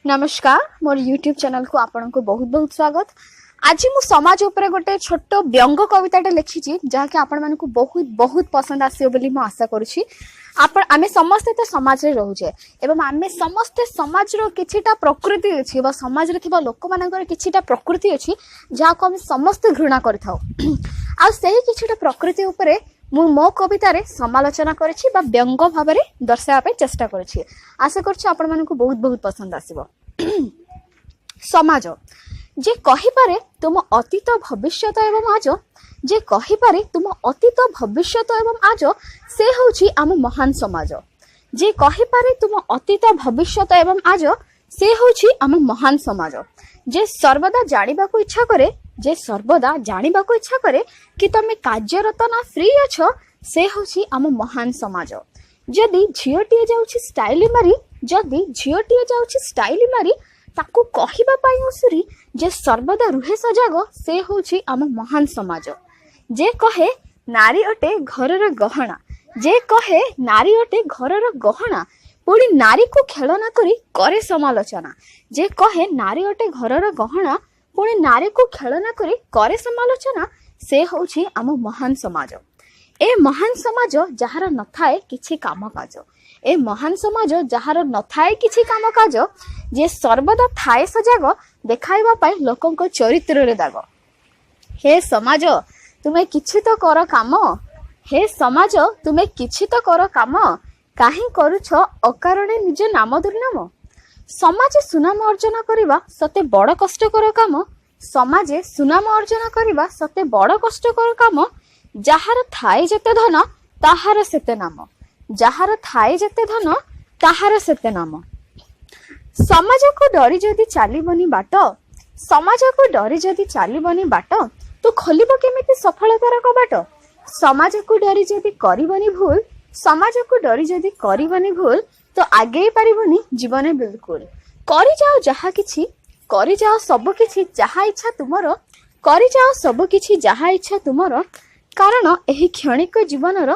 ନମସ୍କାର, ମୋର ୟୁଟ୍ୟୁବ୍ ଚ୍ୟାନେଲକୁ ଆପଣଙ୍କୁ ବହୁତ ବହୁତ ସ୍ୱାଗତ। ଆଜି ମୁଁ ସମାଜ ଉପରେ ଗୋଟେ ଛୋଟ ବ୍ୟଙ୍ଗ କବିତାଟେ ଲେଖିଛି, ଯାହାକି ଆପଣମାନଙ୍କୁ ବହୁତ ବହୁତ ପସନ୍ଦ ଆସିବ ବୋଲି ମୁଁ ଆଶା କରୁଛି। ଆପଣ ଆମେ ସମସ୍ତେ ତ ସମାଜରେ ରହୁଛେ ଏବଂ ଆମେ ସମସ୍ତେ ସମାଜର କିଛିଟା ପ୍ରକୃତି ଅଛି ବା ସମାଜରେ ଥିବା ଲୋକମାନଙ୍କର କିଛିଟା ପ୍ରକୃତି ଅଛି, ଯାହାକୁ ଆମେ ସମସ୍ତେ ଘୃଣା କରିଥାଉ। ଆଉ ସେହି କିଛିଟା ପ୍ରକୃତି ଉପରେ ମୁଁ ମୋ କବିତାରେ ସମାଲୋଚନା କରିଛି ବା ବ୍ୟଙ୍ଗ ଭାବରେ ଦର୍ଶାଇବା ପାଇଁ ଚେଷ୍ଟା କରିଛି। ଆଶା କରୁଛି ଆପଣମାନଙ୍କୁ ବହୁତ ବହୁତ ପସନ୍ଦ ଆସିବ। ସମାଜ। ଯେ କହିପାରେ ତୁମ ଅତୀତ, ଭବିଷ୍ୟତ ଏବଂ ଆଜ, ଯେ କହିପାରେ ତୁମ ଅତୀତ, ଭବିଷ୍ୟତ ଏବଂ ଆଜ, ସେ ହେଉଛି ଆମ ମହାନ ସମାଜ। ଯେ କହିପାରେ ତୁମ ଅତୀତ, ଭବିଷ୍ୟତ ଏବଂ ଆଜ, ସେ ହେଉଛି ଆମ ମହାନ ସମାଜ। ଯେ ସର୍ବଦା ଜାଣିବାକୁ ଇଚ୍ଛା କରେ, ଯେ ସର୍ବଦା ଜାଣିବାକୁ ଇଚ୍ଛା କରେ କି ତମେ କାର୍ଯ୍ୟରତ ନା ଫ୍ରି ଅଛ, ସେ ହେଉଛି ଆମ ମହାନ ସମାଜ। ଯଦି ଝିଅଟିଏ ଯାଉଛି ଷ୍ଟାଇଲ ମାରି, ଯଦି ଝିଅଟିଏ ଯାଉଛି ଷ୍ଟାଇଲ ମାରି, ତାକୁ କହିବା ପାଇଁ ଅସୁରୀ, ଯେ ସର୍ବଦା ରୁହେ ସଜାଗ, ସେ ହେଉଛି ଆମ ମହାନ ସମାଜ। ଯେ କହେ ନାରୀ ଅଟେ ଘରର ଗହଣା, ଯେ କହେ ନାରୀ ଅଟେ ଘରର ଗହଣା, ପୁଣି ନାରୀକୁ ଖେଳନା କରି କରେ ସମାଲୋଚନା। ଯେ କହେ ନାରୀ ଅଟେ ଘରର ଗହଣା, ପୁଣି ନାରୀକୁ ଖେଳନା କରି କରେ ସମାଲୋଚନା, ସେ ହେଉଛି ଆମ ମହାନ ସମାଜ। ଏ ମହାନ ସମାଜ ଯାହାର ନଥାଏ କିଛି କାମ କାଜ, ଏ ମହାନ ସମାଜ ଯାହାର ନଥାଏ କିଛି କାମ କାଜ, ଯିଏ ସର୍ବଦା ଥାଏ ସଜାଗ ଦେଖାଇବା ପାଇଁ ଲୋକଙ୍କ ଚରିତ୍ରରେ ଦାଗ। ହେ ସମାଜ, ତୁମେ କିଛି ତ କର କାମ, ହେ ସମାଜ, ତୁମେ କିଛି ତ କର କାମ, କାହିଁ କରୁଛ ଅକାରଣେ ନିଜ ନାମ ଦୁର୍ନାମ? ସମାଜେ ସୁନାମ ଅର୍ଜନ କରିବା ସତେ ବଡ଼ କଷ୍ଟକର କାମ, ସମାଜେ ସୁନାମ ଅର୍ଜନ କରିବା ସତେ ବଡ଼ କଷ୍ଟକର କାମ, ଯାହାର ଥାଏ ଯେତେ ଧନ ତାହାର ସେତେ ନାମ, ଯାହାର ଥାଏ ଯେତେ ଧନ ତାହାର ସେତେ ନାମ। ସମାଜକୁ ଡରି ଯଦି ଚାଲିବନି ବାଟ, ସମାଜକୁ ଡରି ଯଦି ଚାଲିବନି ବାଟ, ତୁ ଖୋଲିବ କେମିତି ସଫଳତାର କବାଟ? ସମାଜକୁ ଡରି ଯଦି କରିବନି ଭୁଲ, ସମାଜକୁ ଡରି ଯଦି କରିବନି ଭୁଲ, ତ ଆଗେଇ ପାରିବନି ଜୀବନେ ବିଲକୁଲ। କରିଯାଅ ଯାହା କିଛି, କରିଯାଅ ସବୁ କିଛି ଯାହା ଇଚ୍ଛା ତୁମର, କରିଯାଅ ସବୁ କିଛି ଯାହା ଇଚ୍ଛା ତୁମର, କାରଣ ଏହି କ୍ଷଣିକ ଜୀବନର